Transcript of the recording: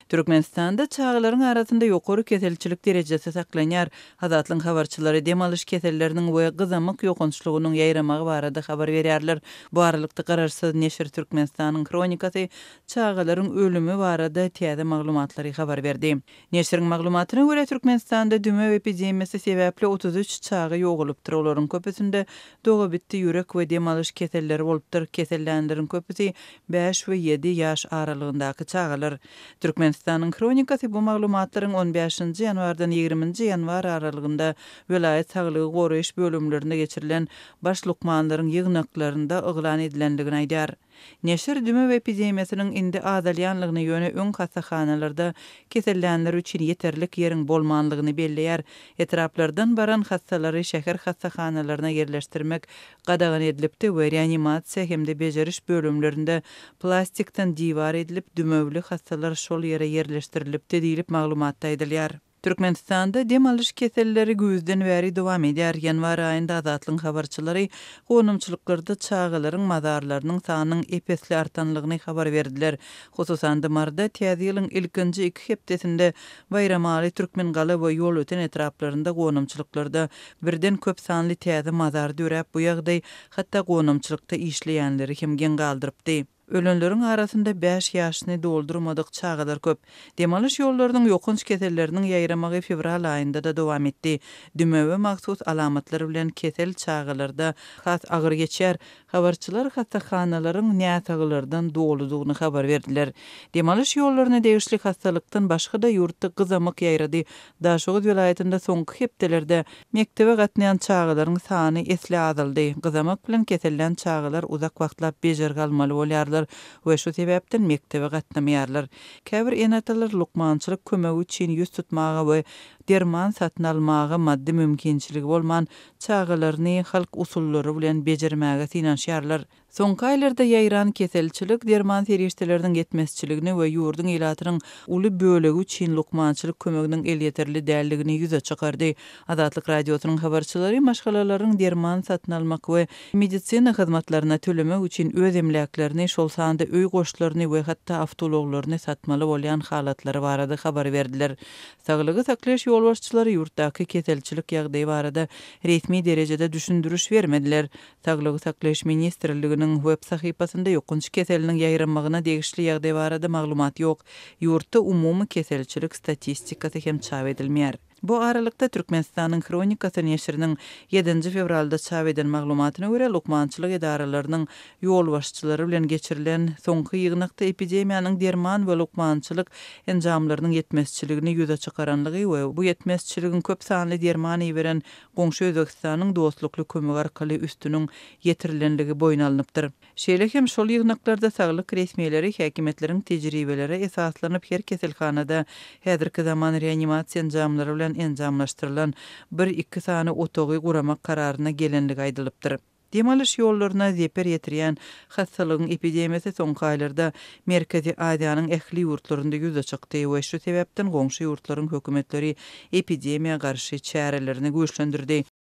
Türkmenistanda çagalaryň arasynda ýokary keselçilik derejesi saklanýar. Azatlygyň habarçylary dem alyş keselleriniň we gyzamyk ýokançlygynyň ýaýramagy barada habar berýärler. Bu aralykda, garaşsyz neşir Türkmenistanyň Hronikasy çagalaryň ölümi barada täze maglumatlary habar berdi. Neşiriň maglumatyna görä, Türkmenistanda dümew epidemiýasy sebäpli 33 çaga ýogalypdyr, olaryň köpüsinde dogabitdi ýürek we dem alyş keselleri bolupdyr, kesellänleriň köpüsi bäş we ýedi ýaş aralygyndaky çagalar. Türkmenistanyň Hronikasy bu maglumatlaryň on bäşinji ýanwardan ýigriminji ýanwar aralygynda welaýat saglygy goraýyş bölümlerinde geçirilen baş lukmanlaryň ýygnaklarynda yglan edilendigini aýdýar. Neşir dümew epidemiýasynyň indi azalýanlygyny, ýöne öň hassahanalarda kesellänler üçin ýeterlik ýeriň bolmanlygyny belleýär. Etraplardan baran hassalary şäher hassahanalaryna ýerleşdirmek gadagan edilipdi we reanimasiýa hem-de bejeriş bölümlerinde plastikden diwar edilip, dümewli hassalar şol ýere ýerleşdirilipdi diýlip, maglumatda aýdylýar. Türkmenistanda dem alyş keselleri güýzden bäri dowam edýär. Ýanwar aýynda Azatlygyň habarçylary gonamçylyklarda çagalaryň mazarlarynyň sanynyň ep-esli artanlygyny habar berdiler. Hususan-da, Maryda Täze ýylyň ilkinji iki hepdesinde Baýramaly, Türkmengala we Ýolöten etraplarynda gonamçylyklarda birden köp sanly täze mazar döräp, bu ýagdaý hatda gonamçylykda işleýänleri hem geň galdyrypdy. Ölenleriň arasynda bäş ýaşyny doldurmadyk çagalar köp. Dem alyş ýollarynyň ýokanç keselleriniň ýaýramagy fewral aýynda-da dowam etdi. Dümewe mahsus alamatlar bilen kesel çagalarda has agyr geçýär. Habarçylar hassahanalaryň näsaglardan doludygyny habar berdiler. Dem alyş ýollaryna degişli hassalykdan başga-da ýurtda gyzamyk ýaýrady. Daşoguz welaýatynda soňky hepdelerde mekdebe gatnaýan çagalaryň sany esli azaldy. Gyzamak bilen kesellän çagalar uzak wagtlap bejergi almaly bolýarlar we şu sebäpden mekdebe gatnamaýarlar. Käbir ene-atalar lukmançylyk kömegi üçin ýüz tutmaga we derman satyn almaga maddy mümkinçiligi bolman, çagalaryny halk usullary bilen bejermäge synanyşýarlar. Soňky aýlarda ýaýran keselçilik derman serişdeleriniň ýetmezçiligini we ýurduň ilatynyň uly bölegi üçin lukmançylyk kömeginiň elýeterli däldigini ýüze çykardy. Azatlyk Radiosynyň habarçylary maşgalalaryň derman satyn almak we medisina hyzmatlaryna tölemek üçin öz emläklerini, şol sanda öý goşlaryny we hatda awtoulaglaryny satmaly bolýan halatlary barada habar berdiler. Saglygy saklaýyş ýolbaşçylary ýurtdaky keselçilik ýagdaýy barada resmi derejede düşündiriş bermediler. Saglygy saklaýyş ministrliginiň web sahypasynda ýokanç keseliniň ýaýramagyna degişli ýagdaý barada maglumat ýok. Ýurtda umumy keselçilik statistikasy hem çap edilmeýär. Bu aralykda, Türkmenistanyň Hronikasy neşiriniň ýedinji fewralda çap eden maglumatyna görä, lukmançylyk edaralarynyň ýolbaşçylary bilen geçirilen soňky ýygnakda epidemiýanyň derman we lukmançylyk enjamlarynyň ýetmezçiligini ýüze çykaranlygy we bu ýetmezçiligiň köp sanly derman iberen goňşy Özbegistanyň dostlukly kömegi arkaly üstüniň ýetirilenligi boýun alnypdyr. Şeýle hem şol ýygnaklarda saglyk resmileri häkimiýetleriň tejribelere esaslanyp her keselhanada häzirki zaman reanimasiýa enjamlary bilen enjamlaşdyrylan bir-iki sany otagy guramak kararyna gelenligi aýdylypdyr. Dem alyş ýollaryna zeper ýetirýän hassalygyň epidemiýasy soňky aýlarda Merkezi Aziýanyň ähli ýurtlarynda ýüze çykdy we şu sebäpden goňşy ýurtlaryň hökümetleri epidemiýa garşy çärelerini güýçlendirdi.